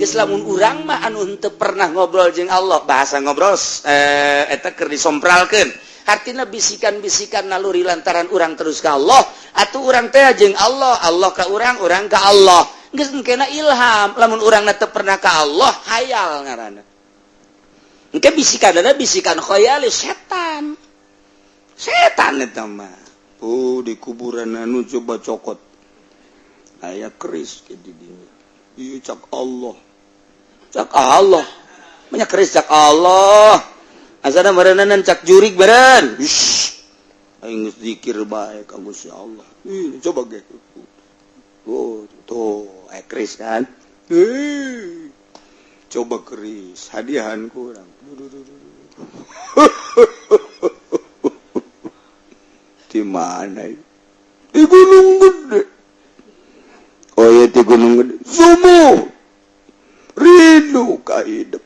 Geus lamun urang mah anu henteu pernah ngobrol jeung Allah, bahasa ngobrol eta keur disompralkeun. Artina bisikan-bisikan naluri lantaran urang terus ka Allah, atuh urang teh jeung Allah, Allah ka urang, urang ka Allah. Geus engkena ilham, lamun urang teu pernah ka Allah, hayal ngaranna. Engke bisikan ada bisikan khayali setan. Setan eta mah. Oh, di kuburan anu coba cokot. Aya keris ke di dinya. Ieu cak Allah. Cak Allah. Banyak keris cak Allah. Asana meureunan cak jurig beureun. Shh. Aing geus zikir bae ka Gusti Allah. Ih, coba ge. Oh, tuh, aya keris kan? Ih. Coba keris, hadiahan kurang. Di mana? Di Gunung Gede. Oh iya, di Gunung Gede. Subuh. Rindu ka hidup.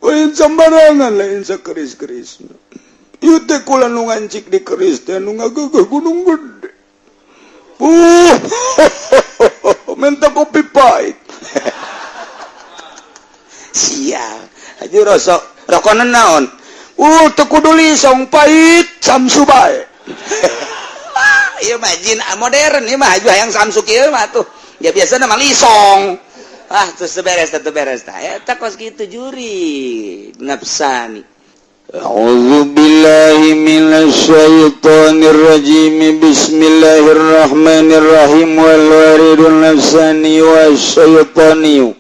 Lain sembarangan, lain sakeris-keris. Ieu teh kula nu ngancik di keris teh nu ngagegeh Gunung Gede. Minta kopi pahit. Sial. Haji rosok rokonan naon? Teu kudu lisong pahit samsu bae. Ieu mah jin modern ieu mah hayang samsu kieu mah tuh. Ya biasana mah lisong. Ah, terus beres teu beres tah. Eta kos kitu juri nafsani. A'udzu billahi minasyaitonir rajim. Bismillahirrahmanirrahim. Wal waridun nafsani wasyaitani.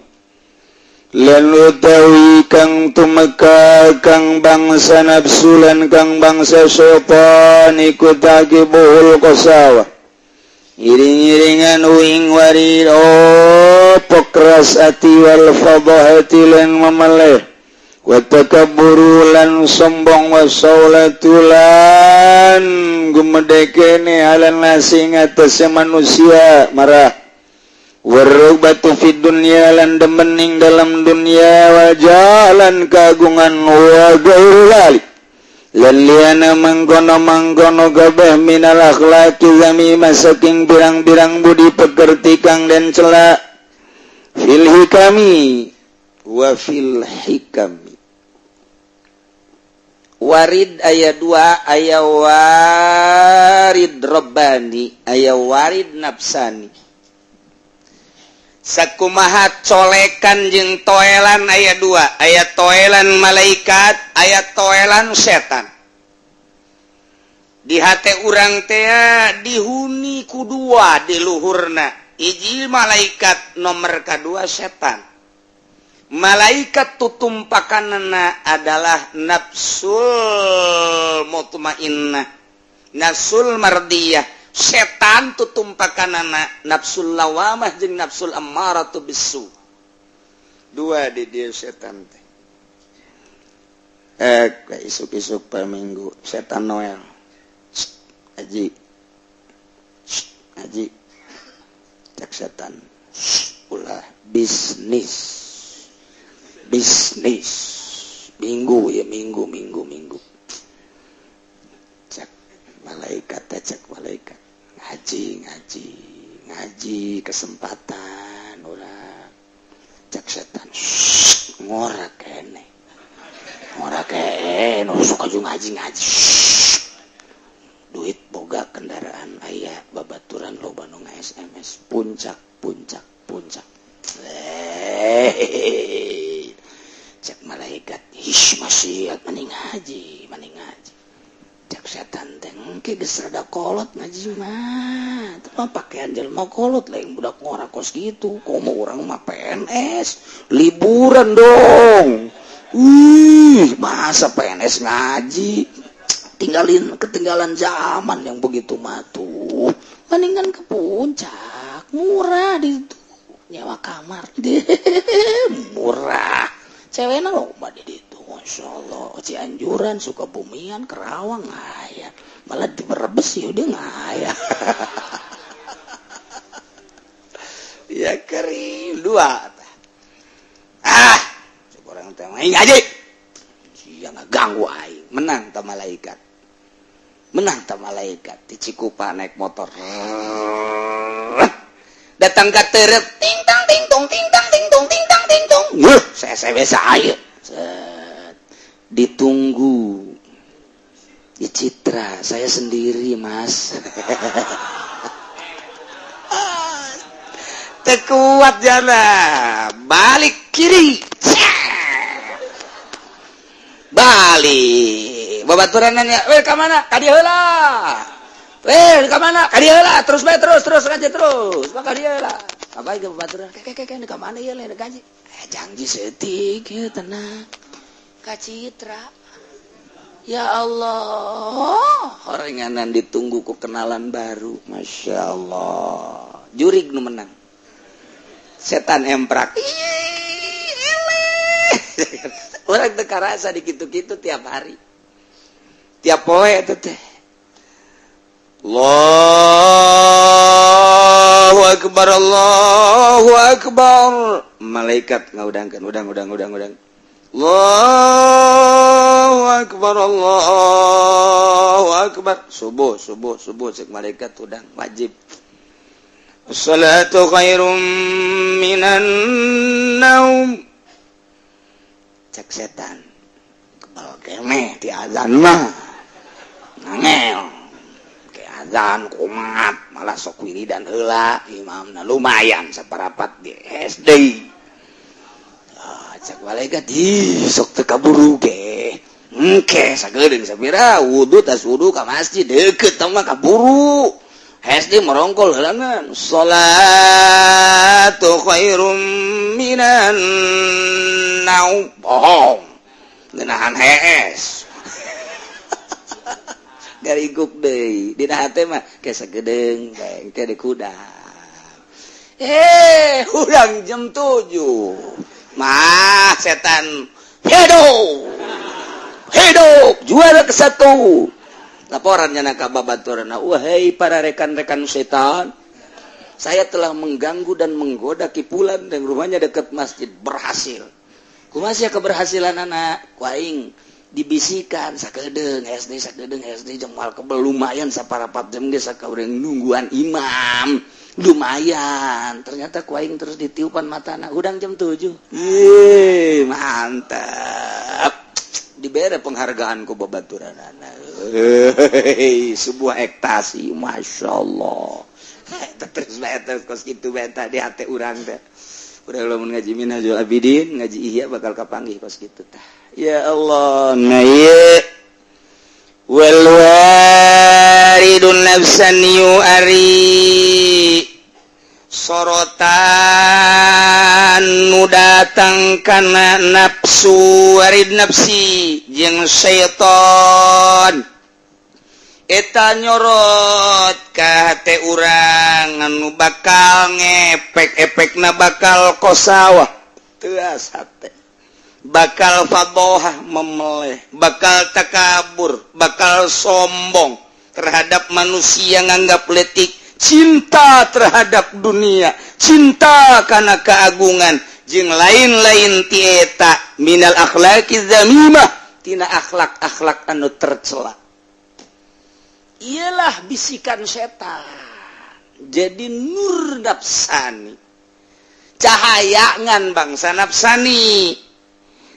Lan utawi kang tumeka kang bangsa nafsu lan kang bangsa syaitan iku taqibuhul qasawah. Iring-iringan uing warid oh keras ati wal fadhahati lan memeleh wa takabburu lan sombong wa saulatu lan gumedekene alan nasi ngatasé manusia marah warubatu fid dunya lan demening dalam dunia wajalan kagungan wa gairu dzalik lan liana mangkono-mangkono kabeh minal akhlaqi zamimah saking pirang-pirang budi pekerti kang den cela fil hikami wa fil hikami. Warid aya dua, aya warid robbani, aya warid nafsani. Sakumaha colekan jeung toelan aya dua, aya toelan malaikat, aya toelan setan. Di hate urang teh dihuni ku dua di luhurna, hiji malaikat, nomor kedua setan. Malaikat tutumpakanana adalah nafsul mutmainnah, nafsul mardiyah. Setan tutumpakanana nafsul lawamah jeung nafsul ammaratu bisu. Dua di dia setan teh. Isuk-isuk per minggu setan Noel. Haji, haji, cek setan, ulah bisnis bisnis minggu ya, minggu minggu minggu. Cek malaikat, cek malaikat, ngaji ngaji ngaji, kesempatan ulah. Cek setan, ngora kene, ngora kene, suka juga ngaji ngaji, duit boga, kendaraan aya, babaturan loba nu SMS, puncak puncak puncak. Cek malaikat, hish, masih mending ngaji, mending ngaji. Cek setan teh, engke geus rada kolot ngaji mah. Teu mah pakaian jelema kolot lain budak ngora kos kitu. Komo urang mah PNS, liburan dong. Wih, masa PNS ngaji? Tinggalin, ketinggalan zaman yang begitu mah tuh. Mendingan ke puncak, murah di itu. Nyewa kamar murah. Ceweknya loba di ditu. Masya Allah, Cianjuran, Sukabumian, Kerawang aya. Malah di Brebes ya udah ngaya. Ya kering dua. Ah, orang teh ngaji. Sia ngaganggu aing. Menang ta malaikat. Menang ta malaikat. Di Cikupa naik motor. Datang ke terep, ting tang ting tong ting tang ting tong ting. Wuh, saya saya ditunggu di Citra, saya sendiri, Mas. Teu kuat jana, balik kiri, balik. Babaturan nanya, "Weh, ka mana?" "Ka dieu heula." "Weh, ka mana?" "Ka dieu heula." Terus bae, terus terus aja terus. Maka dia heula. Kabai ke babaturan, "Ke ke ke ka mana ieu lain gaji?" "Eh, janji seeutik ieu, tenang." Ka Citra. Ya Allah, horenganan ditunggu ku kenalan baru. Masya Allah. Jurig nu menang. Setan emprak. Urang teu karasa di kitu-kitu tiap hari. Tiap poe eta teh. Allahu akbar, Allahu akbar. Malaikat ngaudangkeun, udang udang udang udang. Allahu akbar, Allahu akbar. Subuh, subuh, subuh, cek malaikat udang wajib. Salatu khairum minan naum. Cek setan. Kebal keneh di azan mah. Nangel. Ke azan kumat malah sok wiridan heula imamna lumayan saparapat di SD. Ah, cek malaikat, "Ih, sok teu kaburu ge." Engke sageudeung sapira wudu, tas wudu ka masjid deukeut mah kaburu. SD merongkol heulanan. Salatu khairum minan naum. Bohong. Ngeunahan hees. Gariguk deui. Dina hate mah ke sagedeung bae engke di kuda. Eh, urang jam 7. Mah setan hidup. Hidup juara ke satu. Laporannya nak babaturan, "Wahai para rekan-rekan setan, saya telah mengganggu dan menggoda kipulan dan rumahnya dekat masjid, berhasil." "Kumaha sia keberhasilan anak?" "Ku aing dibisikan sakedeung SD, sakedeung SD jeung moal kebel, lumayan saparapat jam ge sakaureng nungguan imam lumayan. Ternyata ku aing terus ditiupan matana, hudang jam 7." Yeay, mantap, dibere penghargaan ku babaturan anak. Sebuah ekstasi, masya Allah. Terus terus kos gitu beta di hati urang teh. Udah lamun ngaji Minhajul Abidin, ngaji Ihya, bakal kapanggih kos gitu tah. Ya Allah. Nah, ieu wal waridun nafsani ari sorotan nu datang kana nafsu, warid nafsi jeung syaiton eta nyorot ka hate urang anu bakal ngepek, efekna bakal qasawah, teas hate, bakal fadohah, memeleh, bakal takabur, bakal sombong terhadap manusia, nganggap letik, cinta terhadap dunia, cinta karena keagungan jeung lain-lain tieta, minal akhlaqi dzamimah, tina akhlak-akhlak anu tercela. Ialah bisikan setan. Jadi nur nafsani, cahaya ngan bangsa nafsani.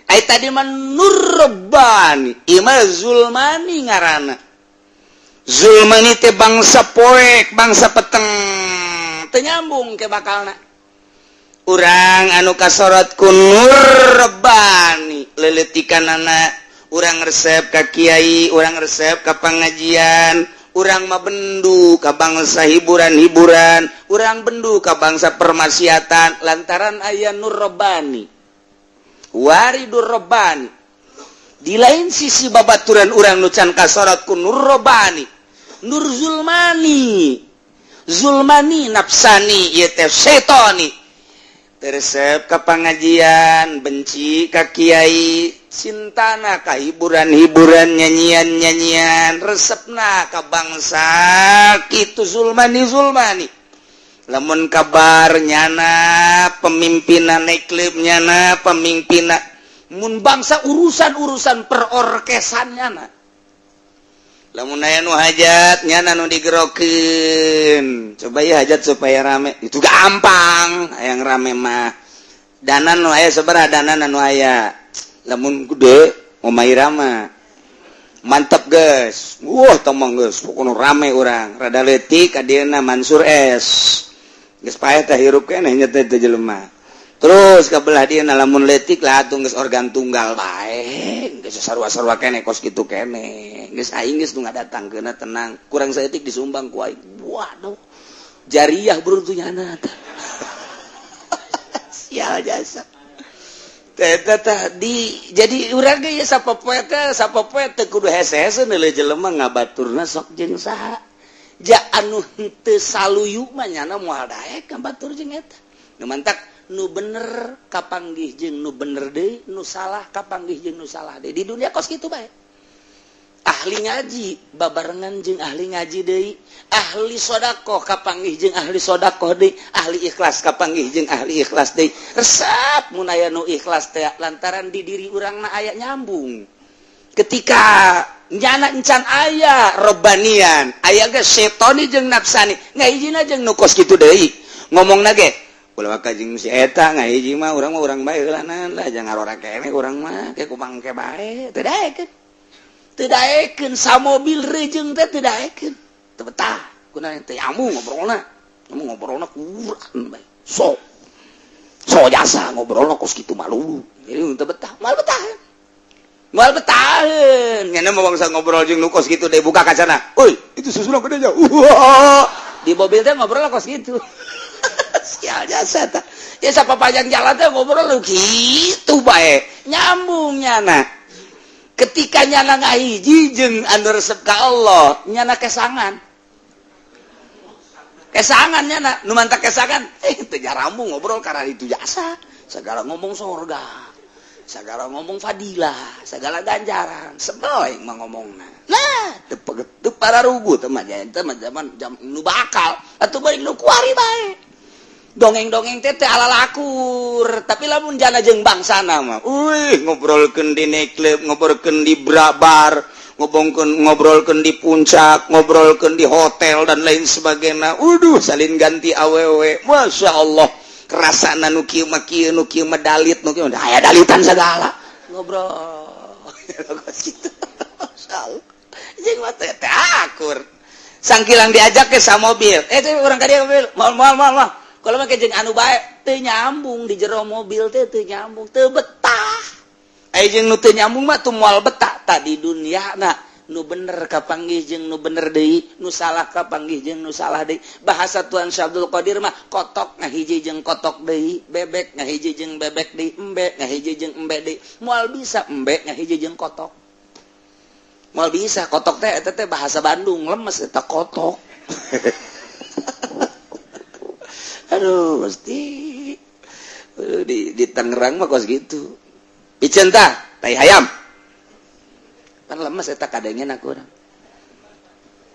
Ay, tadi mah nur rabbani, ima zulmani ngaranna. Zulmani teh bangsa poek, bangsa peteng, teu nyambung ke bakalna. Urang anu kasorot ku nur rabbani, leletikan anak urang resep ka kiai, urang resep ka pengajian, urang mah bendu ka bangsa hiburan-hiburan, urang bendu ka bangsa permaksiatan lantaran aya nur rabbani, waridur rabbani. Di lain sisi babaturan urang nu can kasorot ku nur rabbani, nur zulmani, zulmani nafsani ieu teh syaitani, resep ka pengajian, benci ka kiai, cintana ka hiburan-hiburan, nyanyian-nyanyian, resepna ka bangsa kitu, zulmani. Zulmani lamun kabar nyana pemimpinan klub, nyana pemimpinan mun bangsa urusan-urusan perorkesan, nyana lamun aya nu hajat nyana nu digerokeun. Coba ya, hajat supaya rame itu gampang, yang rame mah. Dana nu aya sabaraha, dana nu aya lamun gede Oma Irama mantap guys. Wah, tomong geus, pokona rame urang. Rada leutik adieuna Mansur S, geus paeh teh hirup keneh nya teh jelema. Terus ka belah dieuna lamun leutik lah atuh geus organ tunggal bae, geus sarua-sarua keneh, kos kitu keneh. Geus aing geus nu ngadatangkeunna, tenang, kurang saeutik disumbang ku aing. Waduh, jariah beruntunya tah. Sial jasa. Di jadi urang ge ya sapopoe teh, sapopoe teh kudu hese-hese neuleuh jelema ngabaturna sok jeung saha. Ja anu henteu saluyu mah nyana moal daek ngabatur jeung eta. Nu mantak nu bener kapanggih jeung nu bener deui, nu salah kapanggih jeung nu salah deui. Di dunia kos kitu bae. Ahli ngaji babarengan jeung ahli ngaji deui, ahli sodakoh kapanggih jeung ahli sodakoh deui, ahli ikhlas kapanggih jeung ahli ikhlas deui. Resep mun aya nu ikhlas teh lantaran di diri urangna aya nyambung. Ketika nyana encan aya robbanian, aya ge setoni jeung nafsani, ngahijina jeung nu kos kitu deui. Ngomongna ge ulah ka jeung si eta ngahiji mah urang mah urang bae heulanan lah, jangan ngarora keneh urang mah ke kumang ke bae. Teu daekeun. Teu daekeun samobil rejeung teh teu daekeun. Teu betah kunaon teh nyambung ngobrolna. Nyambung ngobrolna kurang bae. So. So jasa ngobrolna kos kitu malu. Jadi teu betah, moal betah. Moal betaheun. Nyana mah bangsa ngobrol jeung nu kos kitu deui, buka kacana. Euy, itu susunan gedenya. Wah. Di mobil teh ngobrol kos kitu. Sial jasa tah. Ya sapapanjang jalan teh ngobrol lu kitu bae. Nyambung nyana. Ketika nyana ngahiji jeung anu resep ka Allah, nyana kesangan. Kesangan nyana, nu mantak kesangan, teu jarambung ngobrol karena itu jasa. Segala ngomong sorga, segala ngomong fadilah, segala ganjaran, sebel aing mah ngomongna. Nah, teu teu pararugu teh mah teh mah zaman jam nu bakal atuh balik nu kuari bae. Dongeng-dongeng teh teh ala lakur, tapi lamun jana jeung bangsana mah, uih, ngobrolkeun di nightclub, ngobrolkeun di bar, ngobrolkeun di puncak, ngobrolkeun di hotel dan lain sebagainya. Waduh, salin ganti awewe. Masya Allah, rasana nu kieu mah kieu, nu kieu mah dalit, nu kieu aya dalitan segala. Ngobrol. Gitu. Masya Allah. Jeung mah teh teh akur. Sangkilang diajak ke sa mobil. Eh, teh urang ka dieu mobil. Moal moal moal moal. Kalau mah jeung anu bae teu nyambung di jero mobil teh teu nyambung, teu betah. Aya jeung nu teu nyambung mah tuh moal betah. Tadi dunia na nu bener kapanggih jeung nu bener deui, nu salah kapanggih jeung nu salah deui. Bahasa Tuan Syekh Abdul Qadir mah kotok ngahiji jeung kotok deui, bebek ngahiji jeung bebek deui, embe ngahiji jeung embe deui. Moal bisa embe ngahiji jeung kotok. Moal bisa kotok teh eta teh bahasa Bandung, lemes eta kotok. Aduh, pasti di Tangerang mah kos gitu. Piceun tah, tai hayam. Pan lemes eta kadengen aku urang.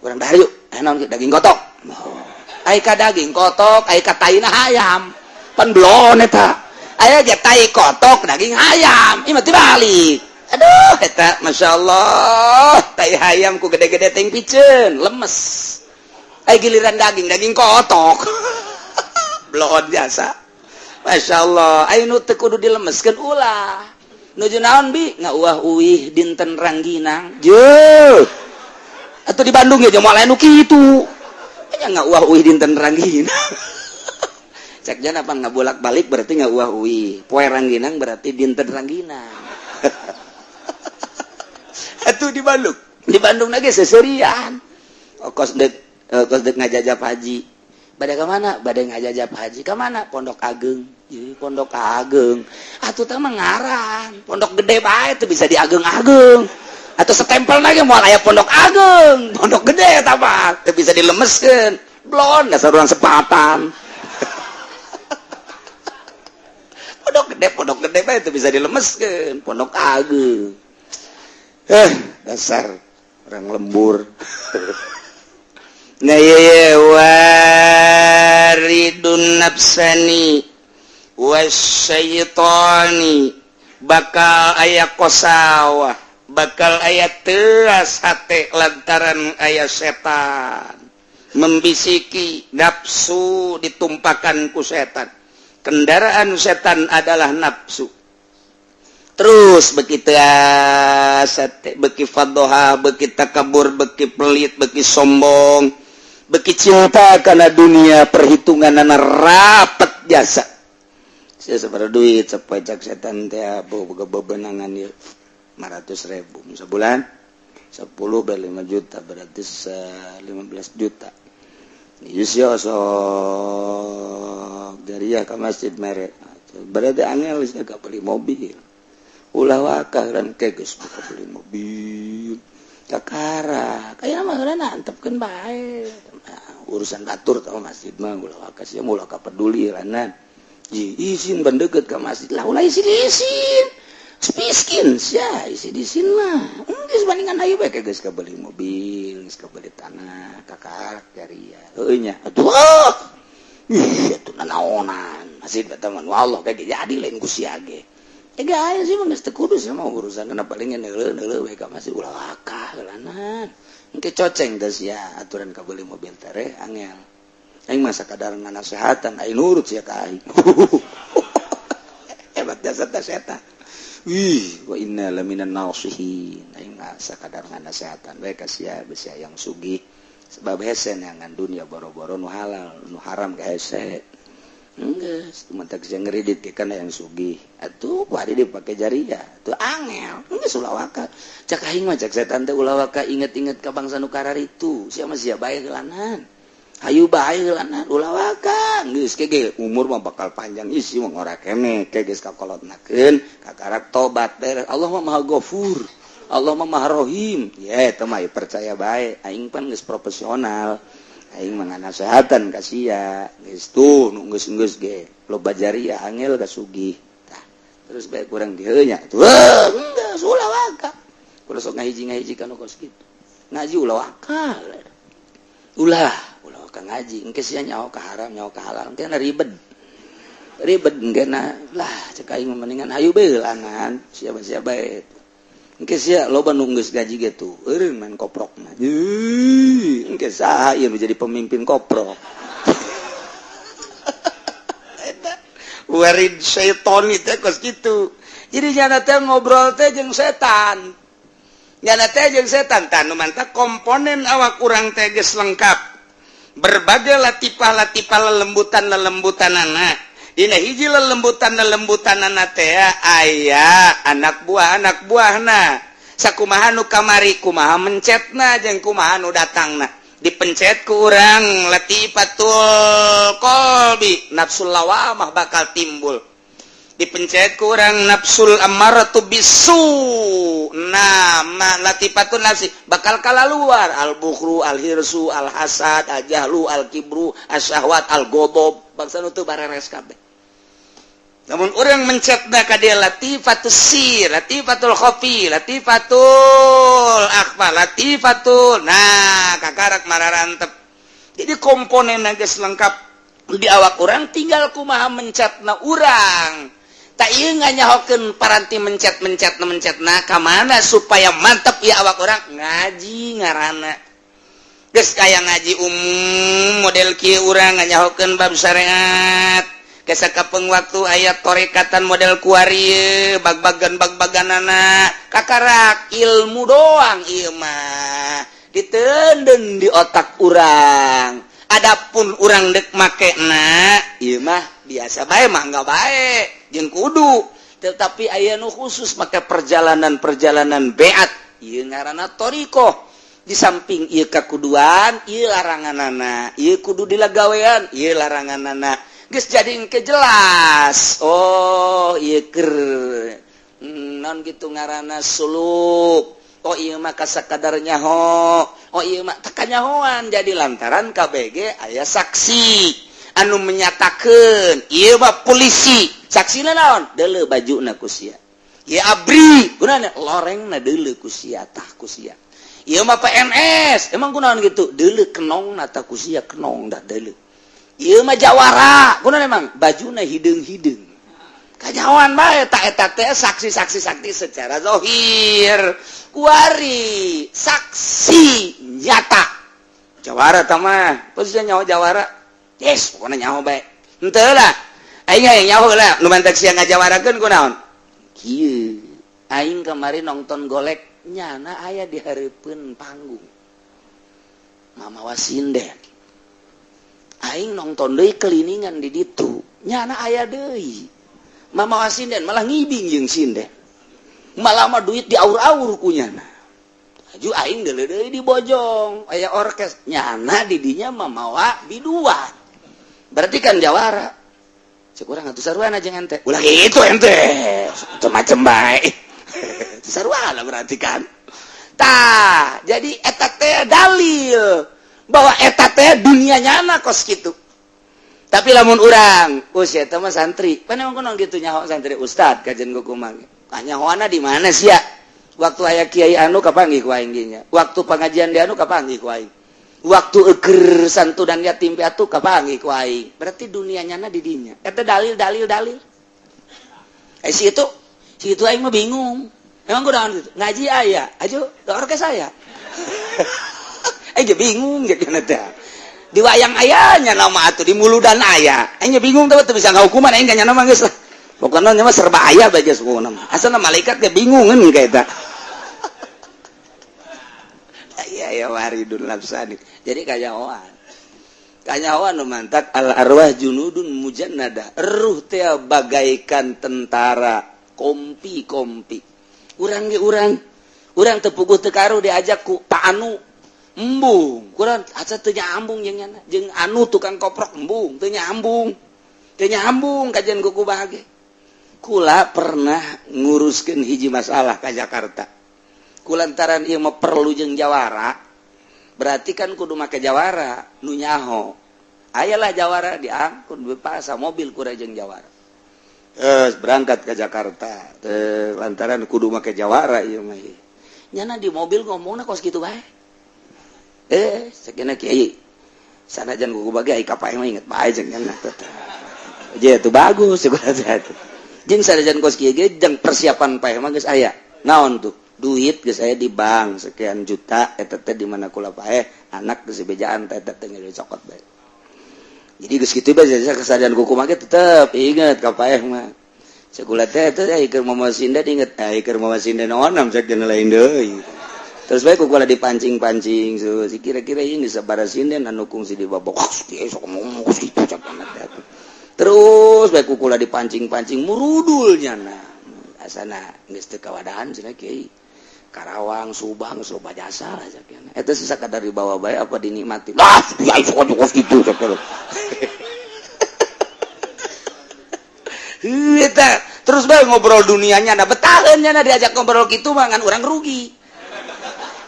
Urang dahar yuk, naon daging kotok. Oh. Ai ka daging kotok, ai ka taina hayam. Pan belon eta. Aya ge tai kotok daging hayam. Ieu mah tibalik. Aduh, eta masyaallah, tai hayam ku gede-gede ting piceun, lemes. Ai giliran daging, daging kotok. Belon jasa. Masya Allah, ayo nu teu kudu dilemeskeun ulah. Nuju naon bi? Ngauah uih dinten rangginang. Jeuh. Atuh di Bandung ya moal aya nu kitu. Nya ngauah uih dinten rangginang. Cek jana apa ngabolak-balik berarti ngauah uih. Poe rangginang berarti dinten rangginang. Atuh di Bandung. Di Bandung lagi seserian. Oh, kos dek ngajajap haji. Bade ka mana? Bade ngajajap haji. Ka mana? Pondok Ageng. Jadi Pondok Ageng. Atuh teh mah ngaran. Pondok gede bae teu bisa diageng-ageng. Atau setempel lagi moal aya Pondok Ageng. Pondok gede eta mah teu bisa dilemeskeun. Blon dasar urang sepatan. Pondok gede bae teu bisa dilemeskeun. Pondok Ageng. Dasar orang lembur. Nah, ye waridun nafsani wasyaitani bakal aya kosawah, bakal aya teras hate lantaran aya setan membisiki nafsu ditumpakan ku setan. Kendaraan setan adalah nafsu. Terus begitu beki fadoha, beki takabur, beki pelit, beki sombong, beki cinta karena dunia. Perhitungan anak rapet jasa saya sebar duit sepajak setan teh boga bebenangan ya 500 ribu sebulan, 10 ber 5 juta, berarti 15 juta. Iya, sok jariah ke masjid merek, berarti angel gak beli mobil. Ulah waka dan geus buka beli mobil kakara kayak mah antepkeun bae urusan batur tau. Masjid mah ulah waka sia, ulah ka peduli lanan izin deket ke masjid lah. Ulah isin isin miskin sia, isin isin mah geus bandingan. Hayu bae geus beli mobil, geus beli tanah, kakarak jariah heueuh nya atuh. Ih, atuh nanaonan masjid eta mah Allah kayak jadi lain ku sia ge. Eh, gaya sih mah geus teu kudu sia mah urusan kana, paling neuleuh neuleuh we ka masjid. Ulah waka heulanan, engke coceng teh sia aturan kabeli mobil tere angel. Aing mah sakadar nganasehatan, aing nurut sia ka aing. Hebat jasa teh setan. Wih, wa inna laminan nasihin. Aing mah sakadar nganasehatan we ka sia, besi yang sugih. Sebab hese neangan dunia boro-boro nu halal, nu haram ge hese. Geus, mantak sia ngeridit ke kana yang sugih. Atuh kuari dipake jariah. Tuh angel. Geus ulah waka. Cak aing mah, cak setan teh, ulah waka inget-inget ka bangsa nu kararitu. Sia mah sia bae heulanan. Hayu bae heulanan, ulah waka. Geus ke umur mah bakal panjang, isi mah ngora keneh. Ke geus kakolotnakeun, kakarak tobat beres. Allah mah Maha Gafur. Allah mah Maha Rahim. Ya eta mah percaya bae. Aing pan geus profesional. Aing mah nganasehatan ka sia. Geus tuh nu geus-geus ge loba jariah angel ka sugih. Tah, terus bae kurang dieu nya. Tuh, geus ulah waka. Kudu sok ngahiji-ngahiji kana kos kitu. Ngaji ulah waka. Ulah, ulah waka ngaji. Engke sia nyaho ka haram, nyaho ka halal, engke ribet. Ribet engke lah, cek aing mendingan hayu bae heulangan, siapa-siapa bae. Engke sia loba nu geus gaji gitu, eureun main koprokna. Engke saha ieu nu jadi pemimpin koprok? Eta warid syaitoni teh kos kitu. Jadi nyana teh ngobrol teh jeung setan. Nyana teh jeung setan tah nu mantap komponen awak urang teh geus lengkap. Berbagai latipah-latipah, lelembutan-lelembutan anak. Dina hiji lelembutan lelembutan anak teh aya anak buah, anak buahna sakumaha nu kamari, kumaha mencetna jeung kumaha nu datangna. Dipencet ku urang latifatul qalbi, nafsul lawamah bakal timbul. Dipencet ku urang nafsul ammaratu bisu, nama latifatun nafsi bakal kalaluar al bukhlu, al hirsu, al hasad, al jahlu, al kibru, asyahwat, al godob, bangsa nu teu bareres kabeh. Namun orang mencetna ka dia latifatus sir, latifatul khafi, latifatul akhfa, latifatul, nah kakarak mararantep. Jadi komponen geus lengkap di awak orang, tinggal kumaha mencetna urang. Tak ieu nganyahokeun paranti mencet-mencet mencetna ka mana supaya mantep ya awak orang ngaji ngaranna. Geus kaya ngaji umum model kieu, urang nganyahokeun bab syariat. Kapeng waktu aya torekatan model kuari, bag-bagan bag-baganana kakarak ilmu doang. Ieu mah ditenden di otak urang. Adapun urang dek makena ieu mah biasa bae mah, enggak bae jeung kudu, tetapi aya nu khusus make perjalanan-perjalanan beat ieu ngaranna thoriqoh. Di samping ieu kakuduan, ieu laranganana, ieu kudu dilagawean, ieu laranganana, geus jadi engke jelas. Oh, ieu keur non gitu ngaranna suluk. Oh, ieu mah kasakadar nyaho. Oh, ieu mah teu kanyahoan. Jadi lantaran KBG aya saksi anu menyatakeun ieu mah polisi. Saksina naon? Deuleu bajuna ku sia. Ieu ABRI gunana lorengna, deuleu ku sia, tah ku sia. Ieu mah PNS, emang kunaon gitu? Deuleu kenongna tah ku sia, kenong dah deuleu. Ieu mah jawara, kunaon emang? Bajuna hideung-hideung. Kanyahoan bae tak eta teh saksi-saksi, sakti secara zohir. Kuari saksi nyata jawara tah mah posisinya nyawa jawara, yes, pokoknya nyawa bae henteu lah. Aing hayang nyaho lah nu mantak sia ngajawarakeun kunaon kieu. Aing kemarin nonton golek, nyana aya di hareupeun panggung mamawa sinden. Aing nonton deui keliningan di ditu, nyana aya deui mamawa sinden, malah ngibing jeung sinden, malah mah duit diaur-aur ku nyana. Aju aing deuleu deui di Bojong aya orkes, nyana di dinya mamawa biduan, berarti kan jawara. Cek urang atuh sarua jeung ente, ulah kitu ente, macem-macem bae, sarua berarti kan. Tah, jadi eta teh dalil bahwa eta teh dunia nyana kos kitu. Tapi lamun urang usia eta mah santri pan emang kunaon kitu nyaho santri, ustad kajian kumaha kanyahoana di mana sia? Waktu aya kiai anu kapanggih ku aing nya, waktu pengajian di anu kapanggih ku aing, waktu eger santunan yatim piatu kapanggih ku aing, berarti dunia nyana di dinya. Eta dalil dalil dalil. Eh, si itu aing mah bingung emang kunaon gitu ngaji aya aja orkes saya eh bingung jadi teh di wayang ayahnya nama atuh di muludan aya. Aing bingung tuh bisa ngahukuman aing nya nama geus lah, pokoknya mah serba aya bae geus, pokokna mah asalna malaikat ge bingungeun ka eta. Iya ya, waridun nafsani. Jadi kanyahoan kanyahoan nu mantak al arwah junudun mujannada, ruh teh bagaikan tentara kompi-kompi. Urang ge urang urang teu puguh teu karuh diajak ku Pak Anu, embung kurang aca teu nyambung jeung nyana, jeung anu tukang koprok, embung teu nyambung, teu nyambung kajian kuku bahagia. Kula pernah nguruskeun hiji masalah ka Jakarta kulantaran ieu mah perlu jeung jawara, berarti kan kudu make jawara nu nyaho. Ayalah jawara diangkut pasa mobil ku jeung jawara. Eh, berangkat ke Jakarta teh lantaran kudu make jawara ieu mah. Nyana di mobil ngomongna kos kitu bae. Eh, sakina kiai sanajan kuku bagi ai kapae mah inget bae jeung nyana teh. Je itu bagus teh. Jeung sanajan kos kieu ge jeung persiapan pae mah geus aya. Naon tuh? Duit geus aya di bank sekian juta eta teh di mana kula pae anak geus bejaan teh eta teh cokot bae. Jadi geus kitu bae kesadaran kuku mah tetep inget ka paeh mah. Sakula teh teh keur mama sinden inget, ai keur mama sinden onam cek lain deui. Terus bae ku kula dipancing-pancing so, si kira-kira ini sabara sinden anu kungsi di babok sok ngomong kitu cek. Terus bae ku kula dipancing-pancing murudulnya, nah asana geus teu kawadahan cenah kiai. Karawang, Subang, loba jasa lah cek. Eta sisa kadar dibawa bae apa dinikmati. Lah, kiai sok kos kitu cek. Eta terus bae ngobrol dunianya, nah betaheun nya diajak ngobrol kitu mah ngan urang rugi.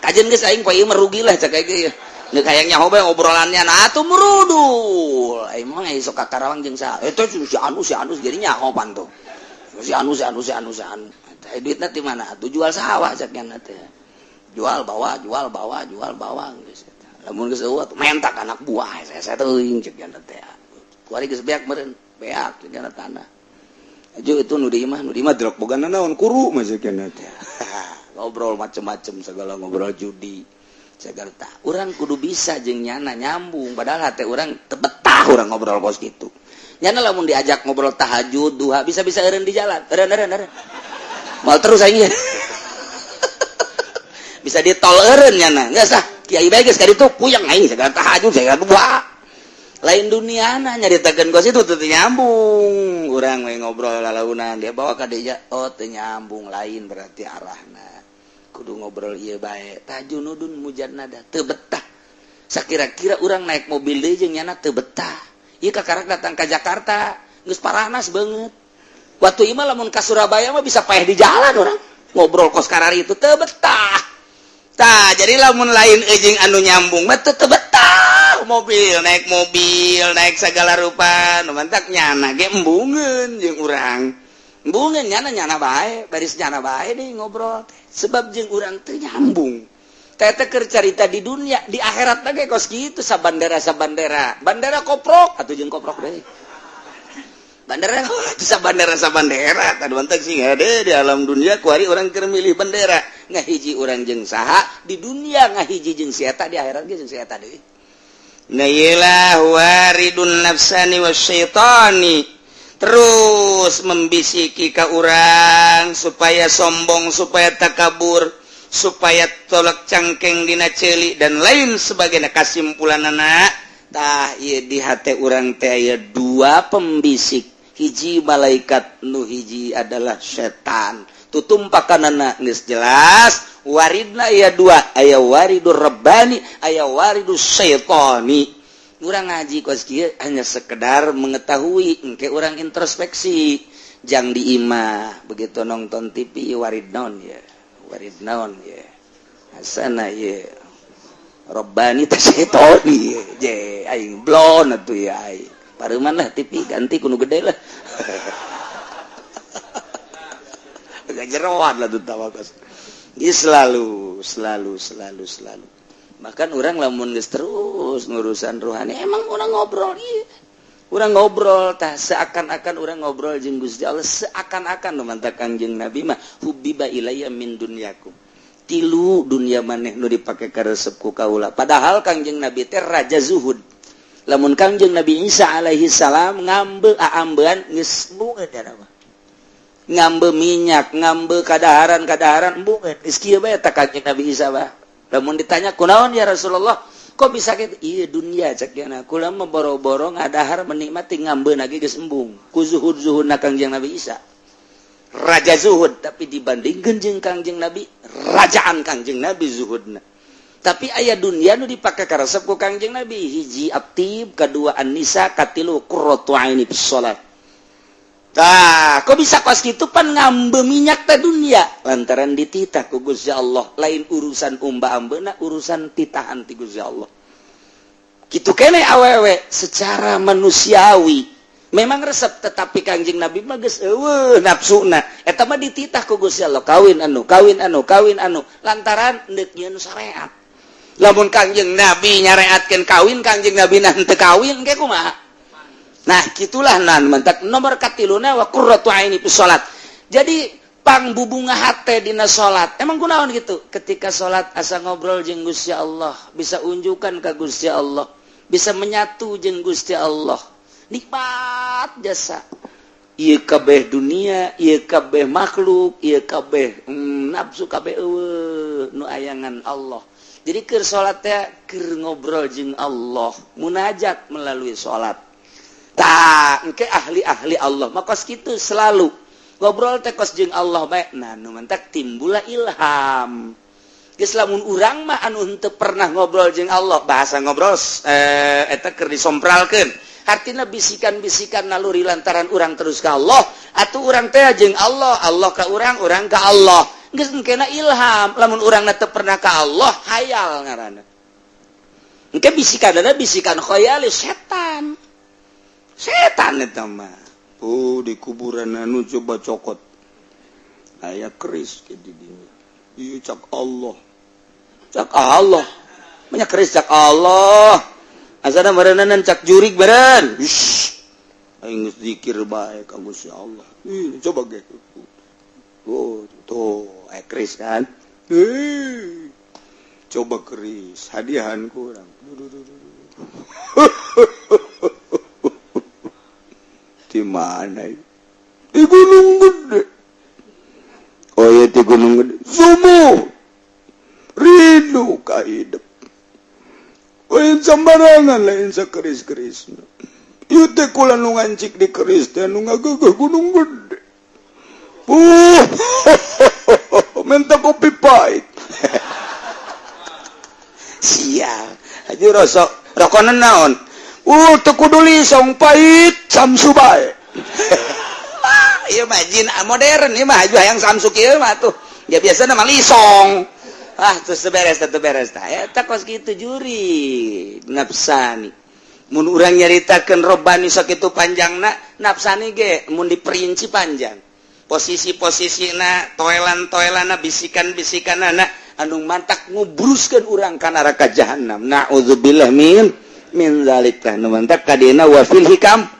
Kajian geus aing poe ieu merugi lah cek aing. Geus hayang nyaho bae obrolannya, nah atuh merudul. Aing mah sok ka Karawang jeung saha? Eta si anu si anu jadi nyaho panto. Si anu si anu si anu si anu. Eta duitna ti mana? Atuh jual sawah cek nya teh. Jual bawa, jual bawa, jual bawa geus eta. Lamun geus eueuh mentak anak buah saya teuing cek nya teh. Kuari geus beak meureun, beak cek nya tanah. Aju itu nu di imah, nu di imah drok boga naon kuru mah cek nya teh. Ngobrol macem-macem segala, ngobrol judi segala. Tak urang kudu bisa jeung nyana nyambung, padahal hati urang teu betah urang ngobrol kos kitu. Nyana lamun diajak ngobrol tahajud duha bisa-bisa eureun di jalan, eureun eureun eureun mal terus aing bisa di tol eureun nyana geus ah kiai bae geus ka ditu puyeng aing segala tahajud segala duha. Lain duniana nyaritakeun kos itu teu nyambung. Urang we ngobrol lalaunan dia bawa ka dinya, oh teu nyambung, lain berarti arahna. Kudu ngobrol ieu bae. Tajunudun mujannada teu betah. Sakira-kira urang naik mobil deui jeung nyana teu betah. Ieu kakarak datang ka Jakarta geus paranas beungeut. Waktu ieu mah lamun ka Surabaya mah bisa paeh di jalan urang. Ngobrol kos karari itu teu betah. Tah, jadi lamun lain jeung anu nyambung mah teu betah. Mobil, naik mobil, naik segala rupa, nu mantak nyana ge embungeun jeung urang. Embungeun nyana nyana bae, baris nyana bae deui ngobrol teh. Sebab jeung urang teu nyambung. Teh teh keur carita di dunia, di akhirat ge kos kitu sabandera sabandera. Bandera koprok atuh jeung koprok deui. Bandera sabandera sabandera tah mantak sing hade di alam dunia kuari urang keur milih bendera. Ngahiji urang jeung saha di dunia, ngahiji jeung si eta di akhirat ge jeung si eta deui. Nah iyalah waridun nafsani wasyaitani. Terus membisiki ka urang supaya sombong, supaya takabur, supaya tolak cangkeng dina ceuli dan lain sebagainya. Kasimpulan anak tah ieu, di hate urang teh aya dua pembisik, hiji malaikat, nu hiji adalah setan. Tutumpakan geus jelas, waridna aya dua, aya waridur rabbani, aya waridus syaitani. Urang ngaji kos kieu hanya sekedar mengetahui, engke urang introspeksi jang di imah. Begitu nonton TV, warid naon ya, warid naon ya, asana ya Robbani teh syaitani je aing blon atuh ya. Aing pareuman lah, TV ganti ku nu gede lah. Agak jeroan lah tuh tawakas. Selalu, selalu, selalu, selalu. Bahkan urang lamun geus terus ngurusan rohani, emang urang ngobrol, iya urang ngobrol tah, seakan-akan urang ngobrol jeung Gusti Allah, seakan-akan. Nu mantak Kangjeng Nabi mah hubbiba ilayya min dunyakum, tilu dunia maneh nu dipake karesep ku kaula. Padahal Kangjeng Nabi teh raja zuhud. Lamun Kangjeng Nabi Isa alaihi salam ngambe aambean geus embungeun mah, ngambe minyak, ngambe kadaharan kadaharan, embungeun, geus kieu bae tah Kangjeng Nabi Isa bah. Lamun ditanya, "Kunaon ya Rasulullah, kok bisa kitu?" "Iya dunia," cek dia, "kula mah boro-boro ngadahar, menikmati, ngambe lagi geus embung." Ku zuhud-zuhudna Kangjeng Nabi Isa, raja zuhud, tapi dibandingkan jeung Kangjeng Nabi, rajaan Kangjeng Nabi zuhudna. Tapi aya dunia nu dipake karesep ku Kangjeng Nabi, hiji athib, kedua an-nisa, katilu qurratu aini bis salat. Tah, kok bisa kos kitu? Pan ngambe minyak teh dunia, lantaran dititah ku Gusti Allah. Lain urusan umba ambeuna, urusan titahan ti Gusti Allah. Kitu kene awewe secara manusiawi memang resep, tetapi Kangjeng Nabi mah geus eueuh nafsuna. Eta mah dititah ku Gusti Allah, kawin anu, kawin anu, kawin anu, lantaran deuk nyieun syariat. Lamun Kangjeng Nabi nyareatkeun kawin, Kangjeng Nabi nah teu kawin ge kumaha? Nah, gitulah. Nan mentak nomor katiluna wa qurratu aini fi salat. Jadi pangbubunga hate dina salat. Emang kunaon gitu? Ketika salat asa ngobrol jeung Gusti Allah, bisa unjukan ka Gusti Allah, bisa menyatu jeung Gusti Allah. Nikmat jasa. Ieu kabeh dunia, ieu kabeh makhluk, ieu kabeh nafsu kabeh eueuh, nu ayangan Allah. Jadi keur salat teh keur ngobrol jeung Allah, munajat melalui salat. Tah, engke ahli-ahli Allah mah kos kitu, selalu ngobrol teh kos jeung Allah bae. Nah, nu mantak timbula ilham. Geus lamun urang mah anu henteu pernah ngobrol jeung Allah, bahasa ngobrol eta keur disompralkeun. Artina bisikan-bisikan naluri lantaran urang terus ka Allah, atuh urang teh jeung Allah, Allah ka urang, urang ka Allah. Geus engkena ilham. Lamun urang teu pernah ka Allah, hayal ngaranna. Engke bisikan ada bisikan khayali setan. Setan eta mah. Oh, di kuburan anu coba cokot. Aya keris ke di dinya. Ieu cak Allah. Cak Allah. Banyak keris cak Allah. Asana meureunan cak jurig beren. Aing geus zikir bae ka Gusti Allah. Ih, coba ge. Oh, tuh, aya keris kan? Ih, coba keris, hadiahan kurang. Di mana? Di Gunung Gede. Oh iya, di Gunung Gede. Subuh. Rindu ka hidup. Lain sembarangan, lain sakeris-keris. Ieu teh kula nu ngancik di keris teh nu ngageugeh Gunung Gede. Minta kopi pahit. Sial. Haji rosok rokonan naon? Teu kudu lisong, pahit Samsu bae. Ieu mah jin modern ieu mah, hayang Samsu kieu mah tuh. Ya biasa mah lisong. Ah, terus beres teh, beres tah. Eta kos kitu juri nafsani. Mun urang nyaritakeun robani sakitu panjangna, nafsani ge mun diperinci panjang. Posisi-posisina, toelan-toelanna, bisikan-bisikanana anu mantak ngubruskeun urang ka neraka jahanam. Na'udzubillah min zalik. Tah, nu mantak kadina wa fil hikam.